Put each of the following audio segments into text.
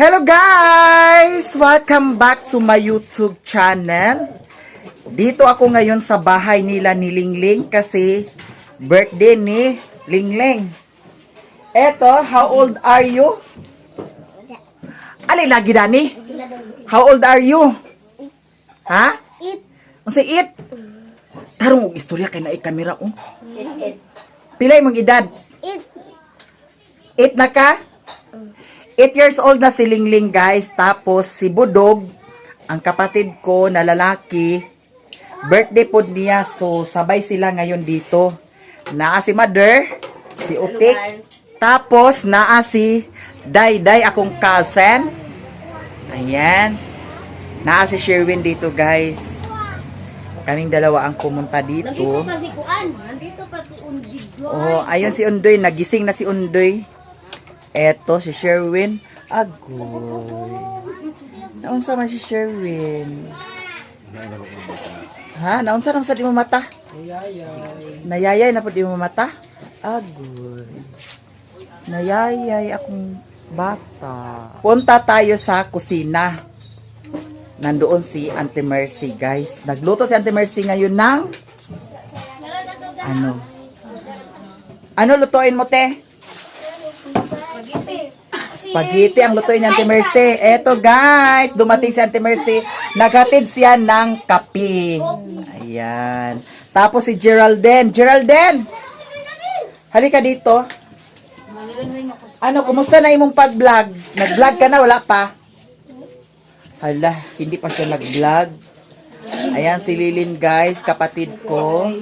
Hello guys! Welcome back to my YouTube channel. Dito ako ngayon sa bahay nila ni Lingling kasi birthday ni Lingling. Eto, how old are you? Alay lagi dani? How old are you? Ha? It. Unsa it? Tarong og istorya kay naay kamera oh. Pila imong edad? It. 8 na ka? 8 years old na si Lingling, guys. Tapos si Budog, ang kapatid ko na lalaki, birthday po niya. So sabay sila ngayon dito. Naa si Mother, si Utik. Tapos naa si Dayday, akong cousin. Ayan. Naa si Sherwin dito, guys. Kaming dalawa ang pumunta Nandito dito. pa si Kuan. Nandito pa si Unjig. Oh, ayun si Undoy, nagising na si Undoy. Eto si Sherwin. Agoy. Naunsa man si Sherwin? Ha? Naunsa naman sa di mo mata? Nayayay. Nayayay na po di mo mata? Agoy. Nayayay akong bata. Punta tayo sa kusina. Nandoon si Auntie Mercy, guys. Nagluto si Auntie Mercy ngayon ng ano? Ano lutuin mo, te? Spaghetti ang lutuin ni Auntie Mercy. Eto, guys, dumating si Auntie Mercy. Naghatid siya ng kape. Ayan. Tapos si Geraldine. Geraldine! Halika dito. Ano, kumusta na imong pag-vlog? Nag-vlog ka na? Wala pa? Hala, hindi pa siya nag-vlog. Ayan, si Lilin, guys, kapatid ko.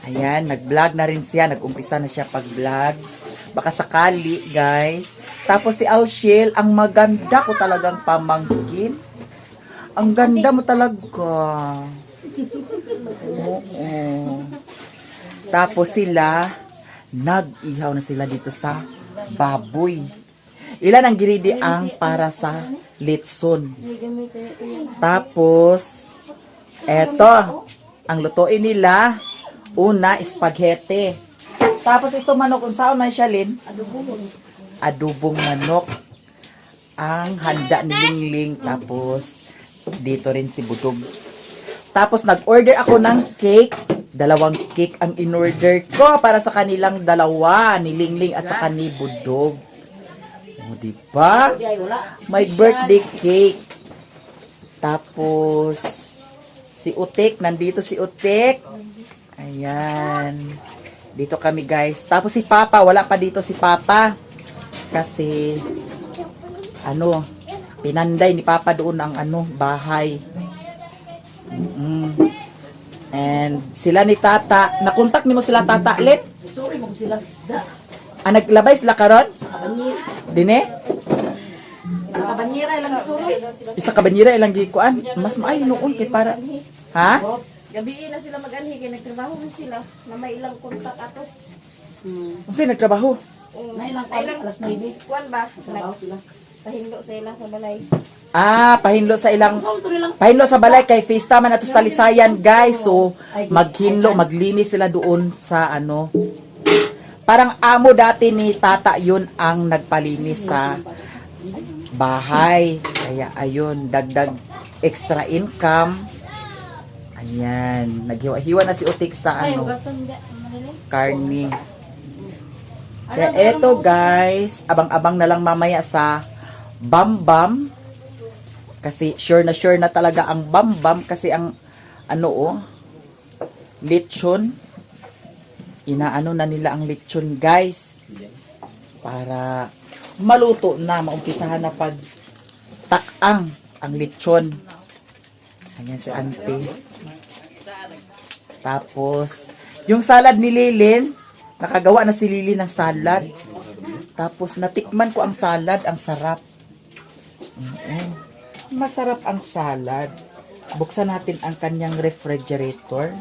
Ayan, nag-vlog na rin siya. Nag-umpisa na siya pag-vlog. Baka sakali, guys. Tapos si Alshil, ang maganda ko talagang pamangkin. Ang ganda mo talaga. Oo. Tapos sila, nag-ihaw na sila dito sa baboy. Ilan ang giridi ang para sa litson. Tapos, eto, ang lutuin nila, una, spaghetti. Tapos ito manok, unsaon man siya, Lin? Adobong manok. Ang handa ni Lingling. Tapos, dito rin si Budog. Tapos, nag-order ako ng cake. Dalawang cake ang in-order ko para sa kanilang dalawa, ni Lingling at sa ni Budog. O, di ba? May birthday cake. Tapos, si Utik, nandito si Utik. Ayan. Dito kami, guys. Tapos si Papa, wala pa dito si Papa. Kasi, ano, pinanday ni Papa doon ang ano, bahay. And sila ni Tata, nakontak nimo sila Tata, Lin? Sorry mo sila sa isda. Ah, naglabay sila karon? Sa kabanyera. Dine? Sa kabanyera ilang suroy. Isa ka banyera ilang gikuan. Mas maayo noon kay para. Ha? Gabi na sila mag-anhi kay nagtrabaho man sila na may ilang kontak ato. Unsay nagtrabaho? Na ilang kuan alas 9. Kuan ba? Trabaho sila. Nagpahinlo sa ila sa balay. Ah, pahinlo sa ilang pahinlo sa balay kay fiesta man ato sa Talisayan, guys. So, maghinlo, maglinis sila doon sa ano. Parang amo dati ni Tata yun ang nagpalinis sa bahay. Kaya ayun, dagdag extra income. Ayan, naghiwa-hiwa na si Utik sa ano, karni. Kaya eto guys, abang-abang na lang mamaya sa Bam Bam. Kasi sure na talaga ang Bam Bam kasi ang ano oh, lechon. Inaano na nila ang lechon, guys. Para maluto na, maumpisahan na pag takang ang lechon. Ayan si auntie. Tapos, yung salad ni Lilin, nakagawa na si Lilin ng salad. Tapos, natikman ko ang salad, ang sarap. Masarap ang salad. Buksan natin ang kanyang refrigerator.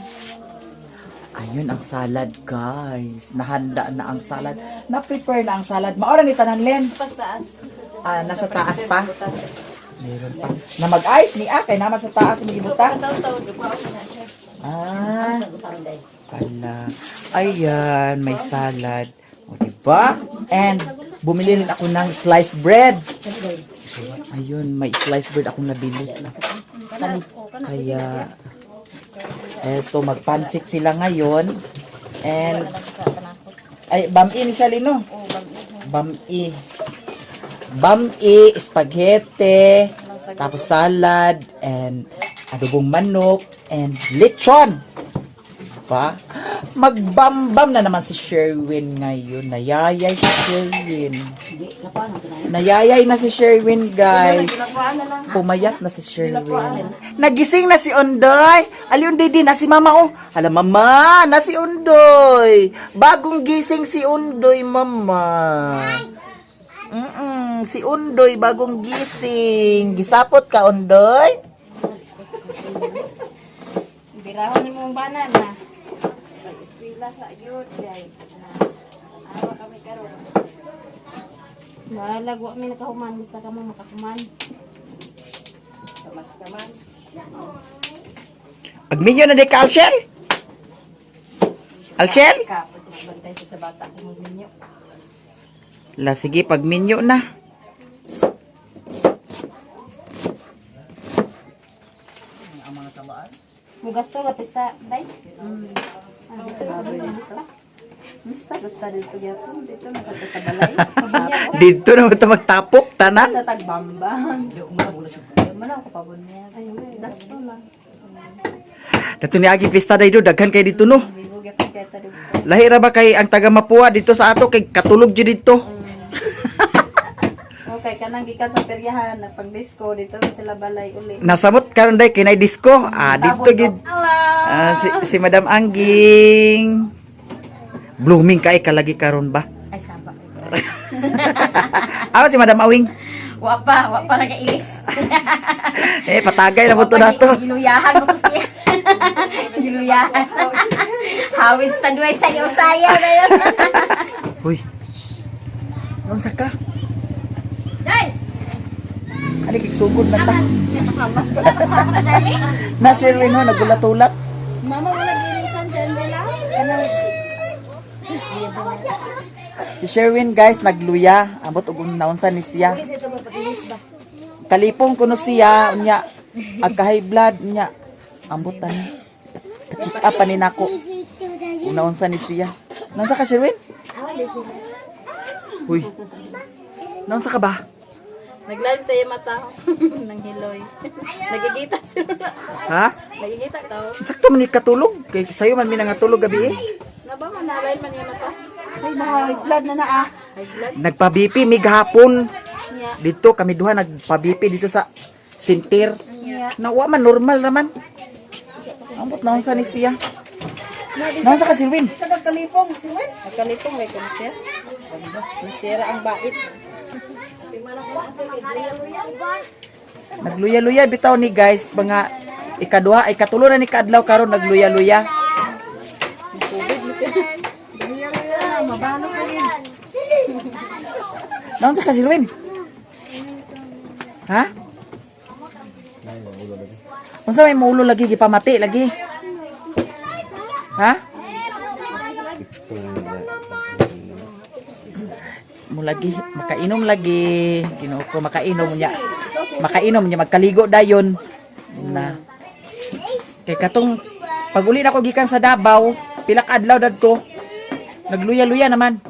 Ayun ang salad, guys. Nahanda na ang salad. Na-prepare na ang salad. Maora ni tanan, Len. Pas taas. Ah, nasa taas pa. Meron pa. Na mag-ice ni ah, kay naman sa taas ni ibuta. Taw-taw dupa na siya. Ah, pala. Ayan, may salad. O, diba? And Bumili rin ako ng sliced bread. Ayun, may sliced bread akong nabili. Kaya, eto, magpansit sila ngayon. And, ay, bami ni siya, Lino. Bami. Bami, spaghetti, tapos salad, and adobong manok, and lechon. Pa? Magbambam na naman si Sherwin ngayon. Nayayay si Sherwin. Nayayay na si Sherwin, guys. Pumayat na si Sherwin. Nagising na si Ondoy. Ali Undoy din na si Mama oh. Hala Mama, na si Undoy. Bagong gising si Undoy, Mama. Si Undoy bagong gising. Gisapot ka, Undoy? Birahon ni mong banan na. Pag-eskwela sa ayod, guys. Na, awa kami karon. Malag, wa mi nakahuman. Basta ka mo makahuman. Kamas-kamas. Agminyo na di ka, Alshel? Alshel? Kapag magbantay sa bata ko ninyo. La, sige, pagminyo na. Mugasto la pista, day? Mm. Mista, basta dito gyapon. Dito na sa balay. Dito na ito magtapok, tanan. Sa tagbamba. Mana ako pabon niya. Gasto lang. Dato ni Agi Pista day do, daghan kay dito no. Bibo gyapon kay ta dito. Lahi ra ba kay ang taga Mapua dito sa ato kay katulog jud dito. Okay, kanang gikan sa peryahan nagpang-disco dito sila balay uli. Nasamot karon day kay nay disco. Ah, dito gid. Ah, si Madam Angging. Blooming kay kalagi karon ba? Ay saba. Awa si Madam Awing. Wa pa nakailis. Eh patagay na mo to nato. Giluyahan mo ko siya. Giluyahan. Hawin sa tanduay sa iyo sayaw na yun. Uy. Naunsa ka? Day! Ali kay sugod na ta. Na Sherwin ho nagulat-ulat. Mama wala gilisan dyan nila. Si Sherwin guys nagluya, ambot og naunsa ni siya. Kalipong kuno siya unya agka high blood unya ambot tani. Check up pa ni nako. Kung naunsa ni siya. Naunsa ka Sherwin? Uy. Naunsa ka ba? Naglalim tayo mata ng hiloy. Nagigita sila. Ha? Nagigita daw. Sakto man ni katulog. Kay sayo man mi nangatulog gabi eh. Naba man nalain man yung mata. Ay, high blood na na ah. High blood. Nagpa-BP mi gahapon. Niya. Dito kami duha nagpa-BP dito sa center. Nawa man normal naman. Ambot naunsa ni siya. Naunsa ka Sherwin? Sa kalipong, siwen? Kalipong may kumsir. Nasira ang bait. Nagluya-luya bitaw ni guys mga ikaduha ay katulo na ni kaadlaw karon nagluya-luya. Naon sa ka Silwin? Ha? Unsa may maulo lagi gipamati lagi? Ha? Mo lagi makainom lagi, Ginoo ko makainom niya. Makainom niya magkaligo dayon na. Kay katong pag-uli na ko gikan sa Davao, pila ka adlaw dadto. Nagluya-luya naman.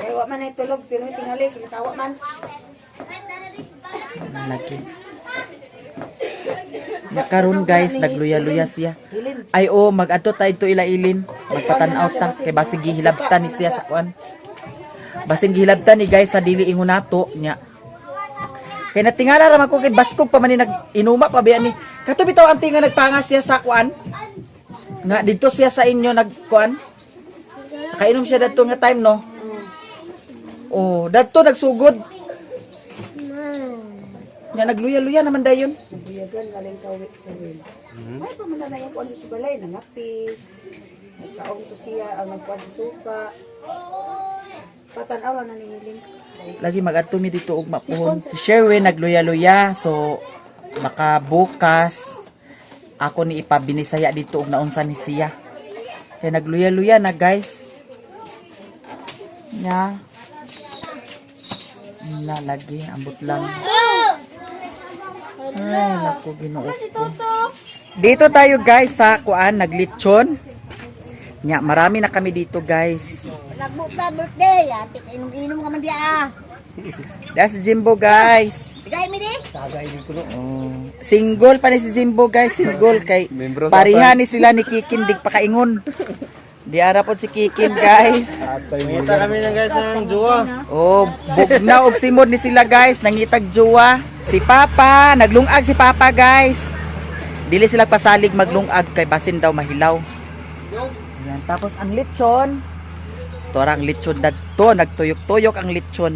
Kaya wa man ay tulog, pero tingali, kinakawa man. Lagi. Nakaroon guys, nagluya-luya siya. Ay oh, mag-adto ta ito ilailin. Magpatan-aw ta kay basig gihilabtan ni siya sa kuan. Basin gihilabtan ni guys sa dili ingon nato nya. Kay natingala ra man ko kay baskog pa man ni nag-inuma pa biya ni. Kato bitaw ang tinga nagpangas siya sa kuan. Nga didto siya sa inyo nagkuan. Kainom siya dadto nga time no. Oh, dadto nagsugod. Nya nagluya-luya naman dayon. Buyagan galing kawi sa will. Ay, pamananay ako ano sa balay, nangapi. Nagkaong to siya, ang nagkuhan sa suka. Patanaw lang nanihiling. Lagi mag-adto mi dito og mapuhon. Si Sherwin nagluya-luya so makabukas ako ni ipabinisaya dito og naunsa ni siya. Kay nagluya-luya na guys. Nya. Lalagi, ambot lang. Ay, naku, Ginoo ko. Dito tayo, guys, sa kuan, naglitsyon. Nya, marami na kami dito, guys. Nagbuka birthday. Ate, inom-inom ka man diya ah. That's Jimbo, guys. Bigay mi di. Oh. Single pa ni si Jimbo, guys, single kay Membro sa pareha ni sila ni Kikin dig pakaingon. Di ara pod si Kikin, guys. Mangita kami ng guys ng juwa. Oh, bugnaw og simod ni sila, guys, nangitag jowa. Si Papa, naglungag si Papa, guys. Dili sila pasalig maglungag kay basin daw mahilaw. Ayan, tapos ang lechon. Tora ang lechon dadto, nagtuyok-tuyok ang lechon.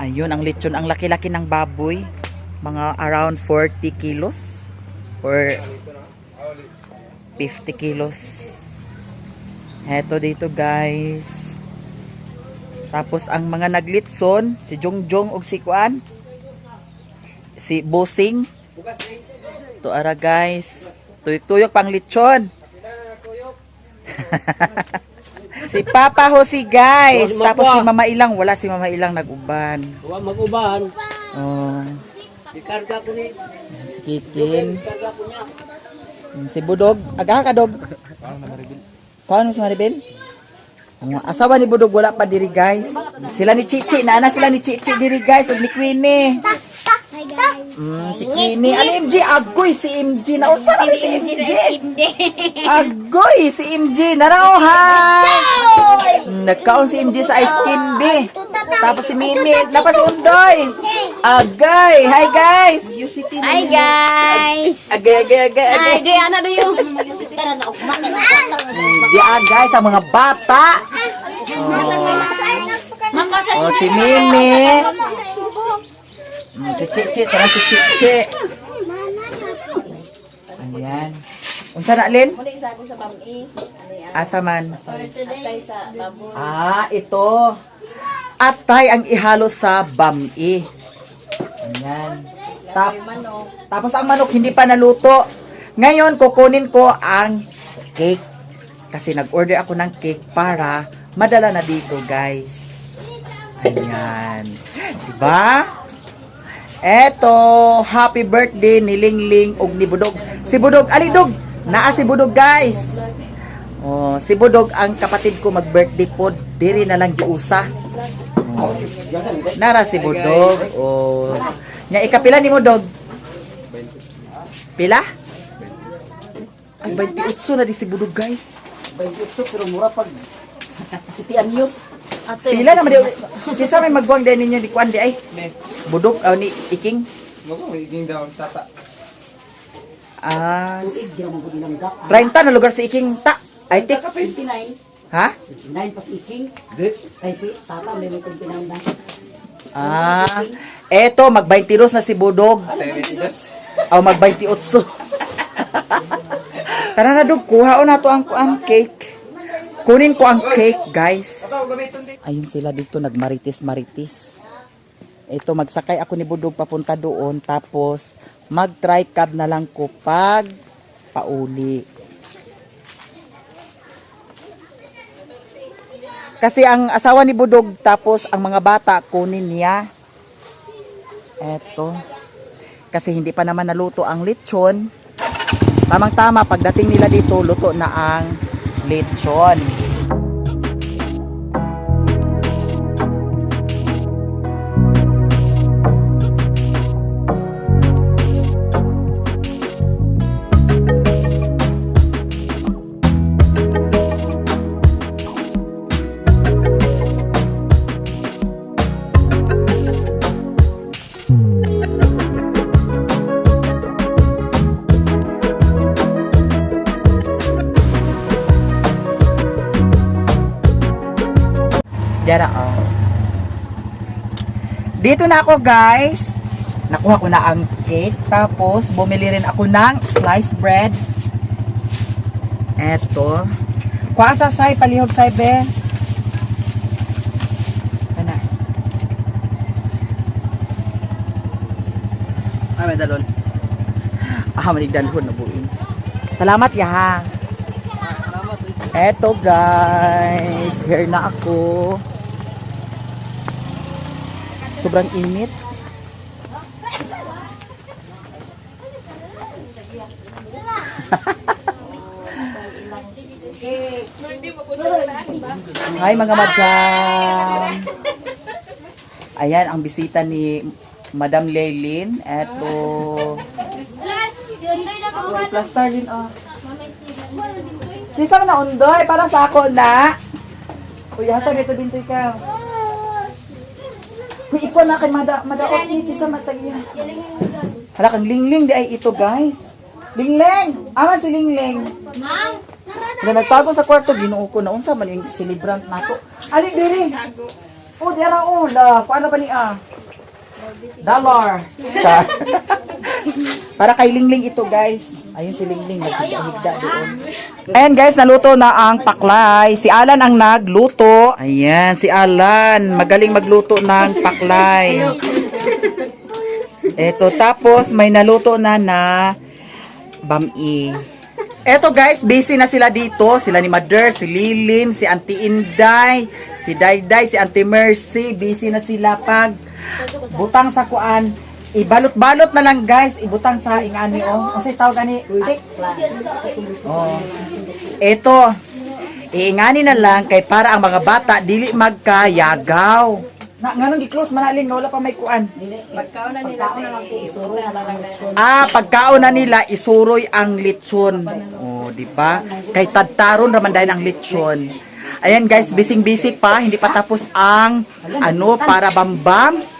Ayun, ang lechon, ang laki-laki ng baboy. Mga around 40 kilos or 50 kilos. Heto dito, guys. Tapos ang mga naglitson, si Jongjong ug si Kuan, si Bosing. To ara, guys. Tuyok-tuyok pang litson. Si Papa Jose, guys. Tapos si Mama Ilang, wala si Mama Ilang, naguban. Wa mag-uban. Oh, Ikarga ko ni, si Kikin. ikarga ko niya. Si Budog. Agaha ka, dog. Kuan mo si Maribel? Ang asawa ni Budog wala pa diri, guys. Sila ni Chichi, naana sila ni Chichi diri, guys, ug ni Queenie. Hi guys. Si Queenie. Ano MG? Agoy si MG. Naunsa na si MG? Agoy si MG. Narao, hi! Nagkaon si MG sa ice candy. Tapos si Mimi. Napas si Undoy. Agay! Hi, guys! Hi guys. Agay, agay, agay, agay. Ay, di ana do yung. Diyan, guys, ang mga bata. Oh, si Mimi. Si Chichi, tara si Chichi. Ayan. Unsa na, Lin? Muna isa ko sa bami. Ano yan? Asa man? Atay sa baboy. Ah, ito. Atay ang ihalo sa bami. Ayan. Tapos ang manok hindi pa naluto. Ngayon, kukunin ko ang cake. Kasi nag-order ako ng cake para madala na dito, guys. Ayan. Diba? Eto, happy birthday ni Lingling ug ni Budog. Si Budog, alidog! Naa si Budog, guys. Oh, si Budog ang kapatid ko mag-birthday po, diri na lang giusa. Oh. Nara si Budog. Oh. Nya ikapila ni mo, dog? Pila? Ay, 28 na di si Budog, guys. 28 pero mura pag City News. Pila naman di. Kisa may magwang din ninyo di kuan di ay. Budog aw ni Iking. Mo iking daw tata. Ah, 30 na lugar si Iking ta. Ay tik. 29. Ha? 29 pas iking. Di. Ay si tata may 29 na. Ah, eto mag 22 na si Budog. Aw mag 28. Tara na, dog, kuha na to ang cake. Kunin ko ang cake, guys. Ayun sila dito nagmarites-marites. Ito magsakay ako ni Budog papunta doon, tapos mag-try cab na lang ko pag pauli. Kasi ang asawa ni Budog tapos ang mga bata kunin niya. Eto. Kasi hindi pa naman naluto ang lechon. Tamang-tama, pagdating nila dito, luto na ang lechon. Dara, oh. Dito na ako, guys. Nakuha ko na ang cake. Tapos, bumili rin ako ng sliced bread. Eto. Kuha sa say, palihog say, be. Ano? Ah, may dalon. Ah, manigdalhon na buin. Salamat, yaha. Eto, guys. Here na ako. Sobrang init. Hi mga madam. Ayan ang bisita ni Madam Leilin. Eto. Uy, plaster din oh. Sisa man na undoy para sa ako na. Uy, hatag ito bintoy ka. Uy, ikaw na kay madaot ni kisa matagya. Hala kang lingling di ay ito, guys. Lingling! Aman si Lingling. Ma'am! Wala nagtago sa kwarto, Ginoo ko na unsa man yung celebrant nako. Ali diri. Oh, di ara oh, la, kuan na ba ni ah? Dollar. Char. Para kay Lingling ito, guys. Ayun si Lingling naghigda doon. Ayan guys, naluto na ang paklay. Si Alan ang nagluto. Ayan, si Alan, magaling magluto ng paklay. Eto, tapos may naluto na na bami. Eto guys, busy na sila dito. Sila ni Mother, si Lilin, si Auntie Inday, si Dayday, si Auntie Mercy. Busy na sila pag butang sa kuan. Ibalot-balot na lang guys. Ibutang sa ingani oh. Unsay tawag ani? Tik. Oh. Eto. Iingani na lang kay para ang mga bata dili magkayagaw. Na nganong gi-close man alin nga wala pa may kuan. Pagkaon na nila, isuro na lang na. Ah, pagkaon na nila, isuroy ang litson. Oh, di ba? Kay tadtaron raman dahil ang litson. Ayan guys, busy-busy pa, hindi pa tapos ang ano para bambam.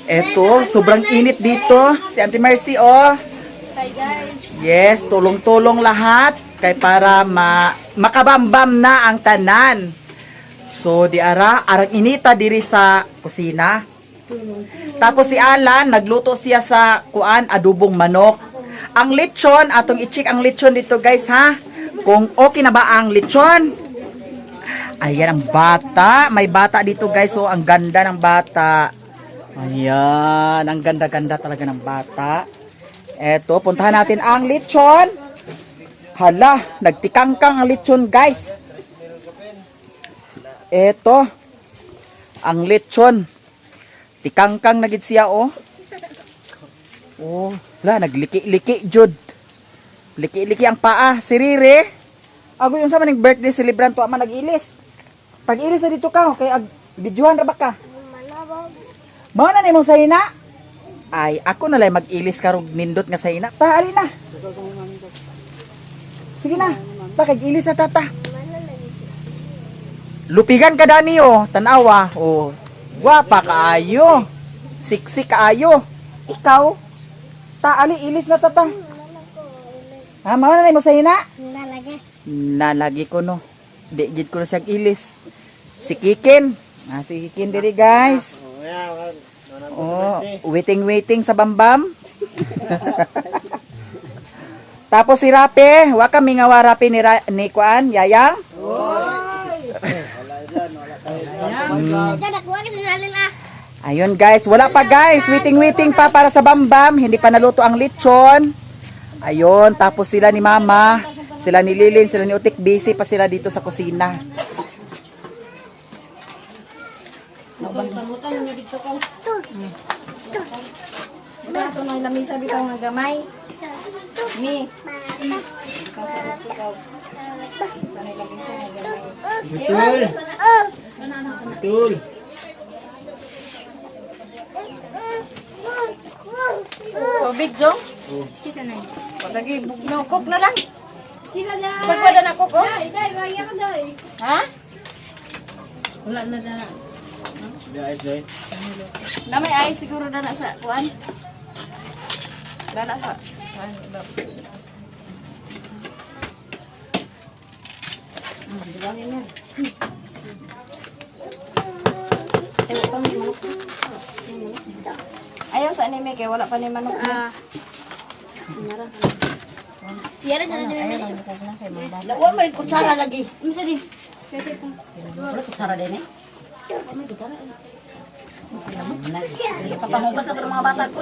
Eto, sobrang init dito. Si Auntie Mercy, oh. Hi guys! Yes, tulong-tulong lahat kay para makabambam na ang tanan. So, di ara, arang inita diri sa kusina. Tapos si Alan, nagluto siya sa kuan adobong manok. Ang lechon, atong i-check ang lechon dito guys ha. Kung okay na ba ang lechon? Ayan ang bata. May bata dito guys. So, ang ganda ng bata. Ayan, ang ganda-ganda talaga ng bata. Eto, puntahan natin ang lechon. Hala, nagtikangkang ang lechon guys. Eto, ang lechon. Tikangkang na gid siya oh. Oh, la nagliki-liki jud. Liki-liki ang paa si Riri. Agoy unsa man ning birthday celebrant wa man nag-ilis. Pag-ilis sa dito ka kay ag videohan ra ba ka? Mao na nimong sayna? Ay, ako na lang mag-ilis karog nindot nga sayna. Ta, ali na. Sige na. Ta, kay ilis na tata. Lupigan ka dani oh, tanawa. Oh. Gwapa kaayo. Siksi kaayo. Ikaw, ta ali ilis na tata. Ha, mao na nimo sayna? Nalagi ko no. Di gid ko na siyang ilis. Si Kikin. Ah, si Kikin diri guys. Oh, waiting waiting sa bambam. Tapos si Rape, wa kami nga wa Rape ni, ni kuan, Yayang. Ayun guys, wala pa guys. Waiting waiting pa para sa bambam, hindi pa naluto ang lechon. Ayun, tapos sila ni Mama, sila ni Lilin, sila ni Utik, busy pa sila dito sa kusina. Ito na lamisa bitaw nga gamay. Mi. Betul. Betul. Tubig, Jong. Excuse na. Lagi, no, cook na lang. Excuse na. Pagwala na cook, oh. Day, day, bagay ka day. Ha? Wala na na. Guys, guys. Na may ay siguro na na sa kuan. Na na sa kuan. iba. Ayaw sa anime kay wala pa ni manok. Ah. Yara sa na may. Wa may kutsara lagi. Misa di. Pwede pa. Wala kutsara din eh. Sige, papahugas na to ng mga bata ko.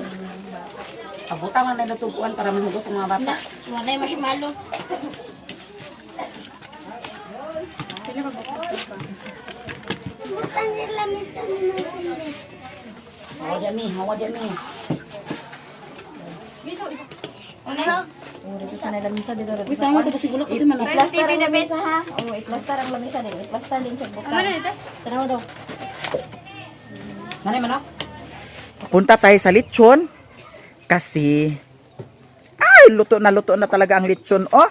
Pabutang lang na natuguan para mahugas ang mga bata. Wala yung marshmallow. Butang nila misa na. Hawa dami, hawa dami. Ano? Oh, dito sa lamisa dito. Uy, tama to pasigulok ito man. I-plaster ang lamisa ha. Oh, i-plaster ang lamisa din. I-plaster din siya buka. Ano nito? Tanaw daw. Nanay man ah. Punta tayo sa lechon kasi ay, luto na talaga ang lechon, oh.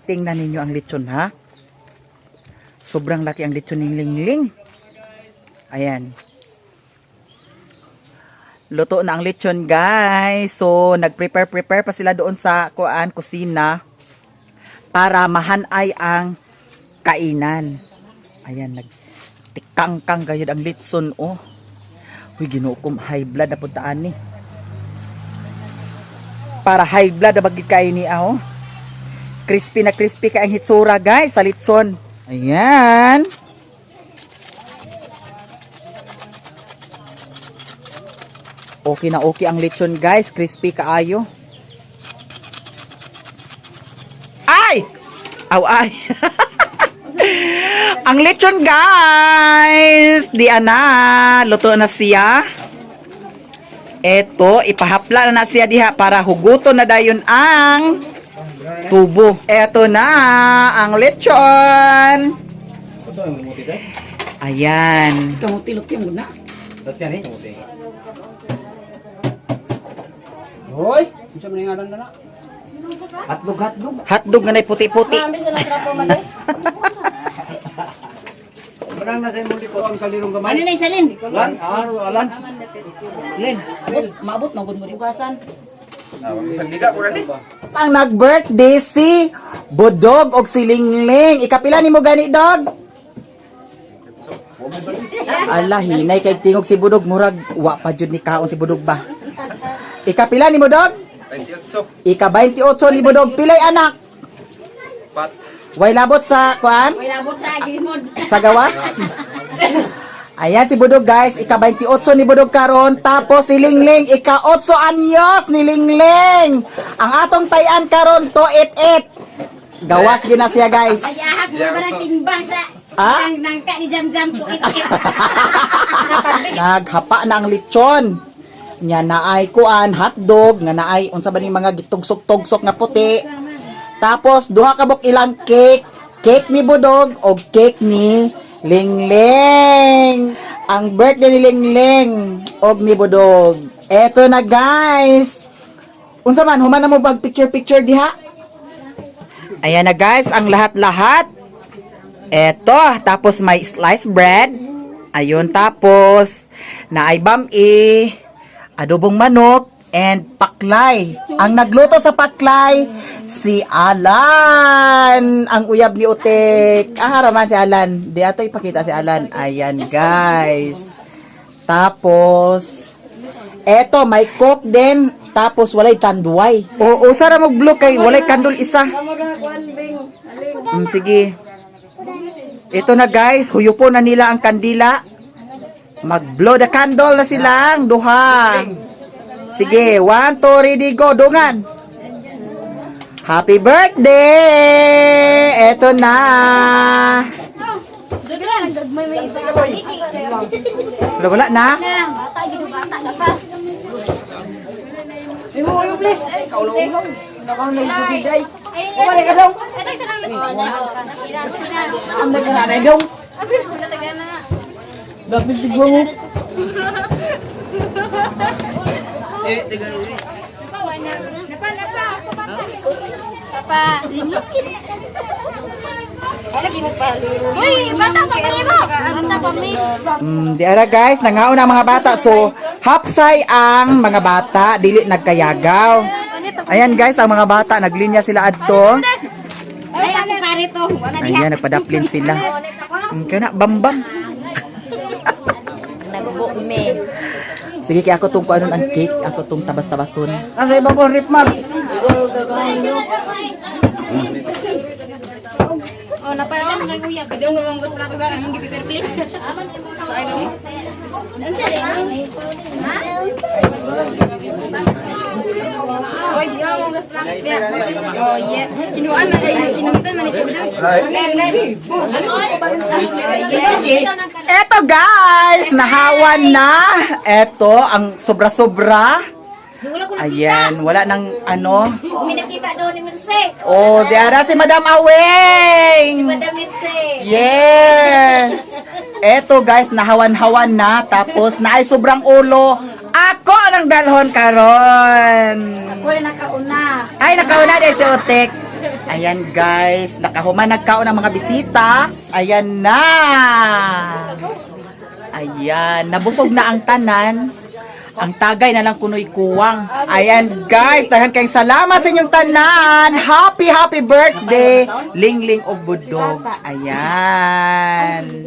Tingnan ninyo ang lechon, ha. Sobrang laki ang lechon ng Lingling. Ayan. Luto na ang lechon, guys. So, nag-prepare prepare pa sila doon sa kuan kusina para mahanay ang kainan. Ayan, nagtikangkang gayud ang litson, oh. Uy, Ginoo ko, high blood na puntaan ni. Para high blood na bagid kayo ni ah, oh. Crispy na crispy ka ang hitsura, guys, sa litson. Ayan. Okay na okay ang lechon, guys. Crispy kaayo. Ay! Aw, ay. Ang lechon, guys! Di ana, luto na siya. Eto, ipahapla na na siya diha para huguto na dayon ang tubo. Eto na ang lechon. Ito ang kamuti tayo. Ayan. Kamuti luti mo na. Dati yan eh, kamuti. Hoy! Unsa man yung ngalan na na? Hotdog, hotdog. Hotdog nga na'y puti-puti. Manang nasa imong likod ang kalirong gamay. Ano na isalin? Lan, ah, alan. Len, abot, maabot magud mo hugasan. Ang nag-birthday si Budog og si Lingling. Ikapila nimo gani, dog? Ala, hinay kay tingog si Budog. Murag, wa pa jud ni kaon si Budog ba? Ikapila nimo, dog? 28. Ika 28 ni Budog. Pilay anak. Pat. Way labot sa kuan? May labot sa gimod. Sa gawas? Ayan si Budog, guys, ika 28 ni Budog karon, tapos si Lingling ika 8 anyos ni Lingling. Ang atong tayan karon 288. Gawas gina siya, guys. Ay, ahak mo ba ng timbang sa Ah? ang nangka ni Jam Jam ko ito. Naghapa na ang lechon. Nya naay kuan hotdog, nga naay unsa ba ning mga gitugsok-tugsok nga puti. Tapos duha ka buk ilang cake, cake ni Budog o cake ni Lingling. Ang birthday ni Lingling og ni Budog. Eto na, guys. Unsa man human na mo bag picture picture diha? Ayan na, guys, ang lahat-lahat. Eto, tapos may sliced bread. Ayun, tapos naay bami, adobong manok, and paklay. Ang nagluto sa paklay, si Alan. Ang uyab ni Utek. Ah, haraman si Alan. Di ato ipakita si Alan. Ayan, guys. Tapos, eto, may coke din. Tapos, walay tanduay. Oo, sara mo blue kay walay kandol isa. Sige. Ito na, guys, huyupo na nila ang kandila. Mag-blow the candle na silang duha. Sige, one, two, ready, go. Dungan. Happy birthday! Ito na. Wala, wala na. Bata, gino bata na pa. Imo mo please. Ay, kaulo-ulo. Nakaon na yung day. Ay, Wala ka dong. Ay, sa lang. Am na ka na dong. Dapat tigwa mo. Papa. Ay lagi mo pa liro. Uy, bata pa pa mo. Bata pa mi. Di ara, guys, nangaon ang mga bata. So, hapsay ang mga bata, dili nagkayagaw. Ayan, guys, ang mga bata, naglinya sila adto. Ay, ako pare to. Wala diha. Ayan, nagpadaplin sila. Kana, bambam. Nagbo me. Sige, kaya ako tong kuanon ang cake, ako tong tabas-tabason. Asa iba po, rip man. Oh, napa oh. Pwede mo gamang gusto nato ga anong gipiper plate. Sa ay no. Unsa di? Ha? Oy, di ako gas lang. Oh, yeah. Inuan man kayo, inutan man ikaw. Eto guys, nahawan na. Eto, ang sobra-sobra. Wala ko nakita. Ayan, wala nang ano. May nakita daw ni Merce. Oh, diara si Madam Aweng. Madam Merce. Yes! Eto guys, nahawan-hawan na. Tapos naay sobrang ulo. Ako ang dalhon karon. Ako'y nakauna. Ay, nakauna din si Otek. Ayan guys, nakahuman nagkaon ang mga bisita. Ayan na. Ayan, nabusog na ang tanan. Ang tagay na lang kunoy kuwang. Ayan guys, daghan kayong salamat sa inyong tanan. Happy, happy birthday, Lingling og Budog. Ayan.